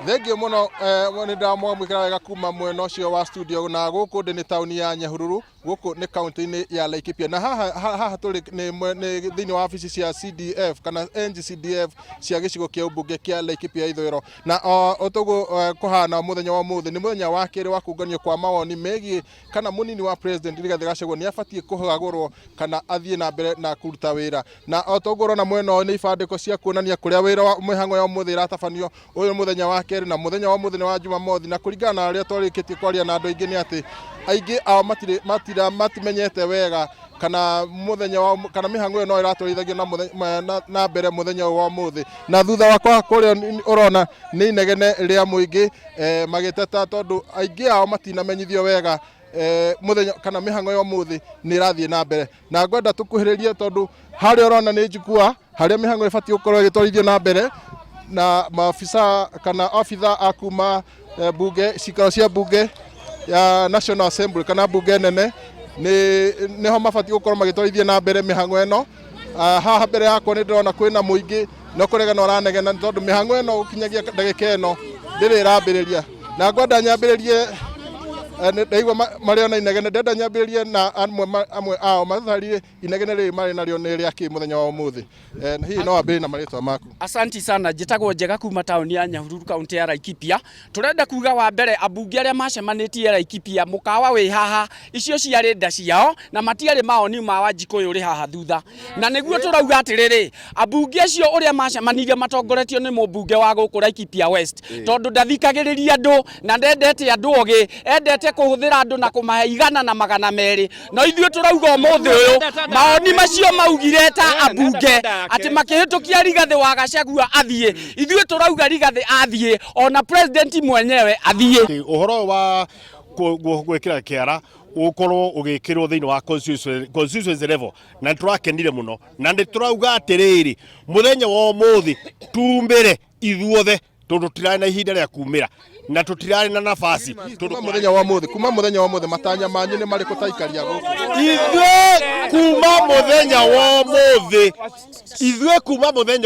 Thengiũ mũno, nĩ ndamwamũkĩra wega kuma mwena ũcio wa studio, na gũkũ ndĩ nĩ taũni ya Nyahururu, gũkũ nĩ kaunti-inĩ ya Laikipia, na haha tũrĩ nĩ thĩinĩ wa wabici cia CDF kana NGCDF cia gĩcigo kĩa ũmbunge kĩa Laikipia ithũĩro. Na o toguo kũhana, mũthenya wa ũmũthĩ nĩ mũthenya wa kerĩ wa kũnganio kwa mawoni megiĩ kana mũnini wa president Rigathĩ Gachagua nĩ abatiĩ kũhagũrwo kana athiĩ na mbere na kũruta wĩra. Na o toguo ũrona mwena ũyũ nĩ ibandĩko cia kuonania kũrĩa wĩra wa mĩhang'o ya ũmũthĩ ĩratabanio. Ũyũ nĩ mũthenya wa kerĩ, na mũthenya wa ũmũthĩ nĩ wa Jumamothi, na kũringana na arĩa twarĩkĩtie kwaria na andũ aingĩ nĩ atĩ aingĩ ao matirĩ matira matimenyete wega kana mũthenya wa kana mĩhang'o ĩyo no ĩratwarithagio na mbere mũthenya ũyũ wa ũmũthĩ. Na thutha wakwa kũrĩa ũrona nĩ inegene rĩa mũingĩ magĩteta tondũ aingĩ ao matinamenyithio wega mũthenya kana mĩhang'o ya ũmũthĩ nĩ ĩrathiĩ na mbere. Na ngwenda tũkuhĩrĩrie tondũ harĩa ũrona nĩ njukua harĩa mĩhang'o ĩbatiĩ gũkorwo ĩgĩtwarithio na mbere na maafisa kana abitha a kuma bunge, cikaro cia bunge ya National Assembly kana bunge nene, nĩ nĩho mabatiĩ gũkorwo magĩtwarithia na mbere mĩhang'o ĩno. Haha mbere yakwa nĩ ndĩrona kwĩna mũingĩ no kũregana ũranegena nĩ tondũ mĩhang'o ĩno gũkinyagia ndagĩka ĩno ndĩrĩ ĩrambĩrĩria. Na ngwenda nyambĩrĩrie, ndaigua marĩ ona inegene, ndĩrenda nyambĩrĩrie na amwe ao matũtarĩrie inegene rĩrĩ marĩ narĩo nĩ rĩa kĩ mũthenya wa ũmũthĩ. Hihi no wambĩrĩrie na marĩtwa maku? Asanti sana, njĩtagwo Njega kuma taũni ya Nyahururu, kaunti ya Laikipia. Tũrenda kuga wa mbere, ambunge arĩa macemanĩtie Laikipia mũkawa wĩ haha, icio ciarĩ nda ciao na matiarĩ maoni ma Wanjikũ ũyũ ũrĩ haha thutha. Na nĩguo tũrauga atĩrĩrĩ, ambunge acio ũrĩa macemanirie matongoretio nĩ mũmbunge wa gũkũ Laikipia West, tondũ ndathikagĩrĩria andũ na ndendete andũ ogĩ, endete kũhũthĩra andũ na kũmahe 100 na 200. No ithuĩ tũrauga ũmũthĩ ũyũ maoni macio maugire ta ambunge atĩ makĩhĩtũkia Rigathĩ wa Gachagua athiĩ, ithuĩ tũrauga Rigathĩ athiĩ, ona president mwenyewe athiĩ. Ũhoro ũyũ wa gwĩkĩra kĩara ũkorwo ũgĩkĩrwo thĩinĩ wa constituency level, na nĩ tũrakenire mũno, na nĩ tũrauga atĩrĩrĩ, mũthenya wa ũmũthĩ tumĩre ithuothe tondũ tũtirarĩ na ihinda rĩa kumĩra na tũtirarĩ na nafasi tondũ Kuma mũthenya wa ũmũthĩ matanya manyu nĩ marĩkũ ta aikaria gũkũ? Ithuĩ kuma mũthenya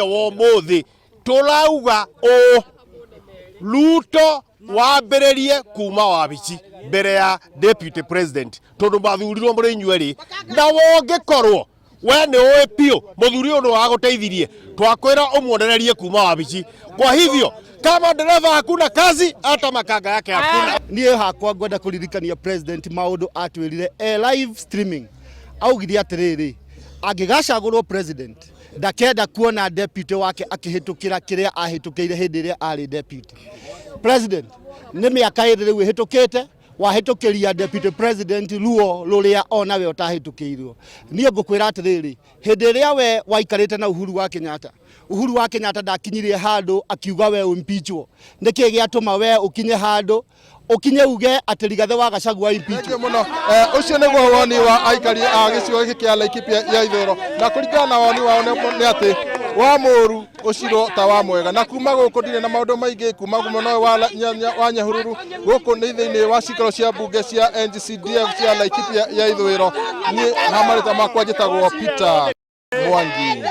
wa ũmũthĩ tũrauga ũũ: Ruto wambĩrĩrie kuma wabici mbere ya deputy president, tondũ mathurirwo mũrĩ inyuerĩ, na wongĩkorwo we nĩ ũĩ biũ mũthuri ũyũ nĩ wagũteithirie, twakwĩra ũmuonererie kuma wabici. Kwa hivyo kama dereva hakuna kazi, hata makanga yake hakuna. Niĩ hakwa ngwenda kũririkania president maũndũ atwĩrire e live streaming. Augire atĩrĩrĩ, angĩgacagũrwo president, ndakenda kuona deputy wake akĩhĩtũkĩra kĩrĩa ahĩtũkĩire hĩndĩ ĩrĩa arĩ deputy president. Nĩ mĩaka 2 rĩu ĩhĩtũkĩte wahĩtũkĩria deputy president ruo rũrĩa onawe ũtahĩtũkĩirwo. Niĩ ngũkwĩra atĩrĩrĩ, hĩndĩ ĩrĩa we waikarĩte na Uhuru wa Kenyatta, Uhuru wa Kenyatta ndakinyirie handũ akiuga we impeachwo. Nĩkĩ gĩatũma we ũkinye handũ ũkinye uge atĩ Rigathĩ wa Gachagua impeachwo? Thengiũ mũno. Ũcio nĩguo woni wa aikari a gĩcigo gĩkĩ kĩa Laikipia ya ithũĩro, na kũringana na woni wao nĩ atĩ wa mũru ũcirwo ta wa mwega. Na kuma gũkũ ndirĩ na maũndũ maingĩ, kuma mwena ũyũ wa Nyahururu, gũkũ nĩ thĩinĩ wa cikaro cia mbunge cia NGCDF cia Laikipia ya ithũĩro. Niĩ na marĩtwa makwa njĩtagwo Peter Mwangi.